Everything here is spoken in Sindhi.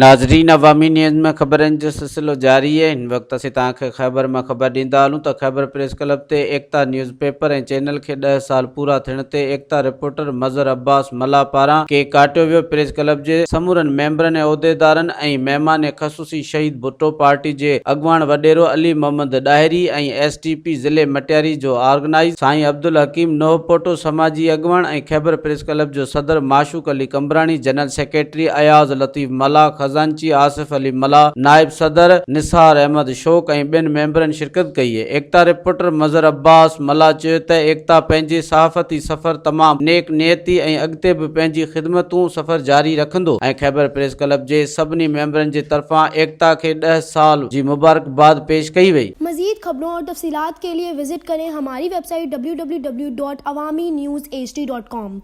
ناظرين عوامي نيوز ۾ خبرن جو سلسلو جاري اهي هن وقت اسين توهان کي خيبر مان خبر ڏيندا هلون ته خيبر پريس ڪلب تي ايڪتا نيوز پيپر ۽ چينل کي ڏهه سال پورا ٿيڻ تي ايڪتا رپورٽر مظهر عباس ملاح پاران ڪيڪ ڪاٽيو ويو پريس ڪلب جي سمورن ميمبرن ۽ عهديدارن ۽ مهمان خصوصي شهيد ڀٽو پارٽي جي اڳواڻ وڏيرو Ali Muhammad Dahri ۽ S T P ضلعي مٽياري جو آرگنائيز سائين عبدالحڪيم نوحپوٽو سماجي اڳواڻ ۽ خيبر پريس ڪلب جو صدر معشوق علي قمبراڻي، جنرل سيڪريٽري اياز لطيف ملاح، خزانچي آصف علي ملاح، نائب صدر نثار احمد شوق ۽ ٻين ميمبرن شرڪت ڪئي. ايڪتا رپورٽر مظهر عباس ملاح چيو ته ايڪتا پنهنجي صحافتي سفر تمام نيڪ نيتي ۽ اڳتي به پنهنجي خدمتون سفر جاري رکندو ۽ خيبر پريس ڪلب جي سڀني ميمبرن جي طرفان ايڪتا کي ڏهه سال جي مبارڪباد پيش ڪئي وئي. مزيد خبرون اور تفصيلات کے لئے وزٽ ڪرين ھماري web site www.awamiNewsHD.com.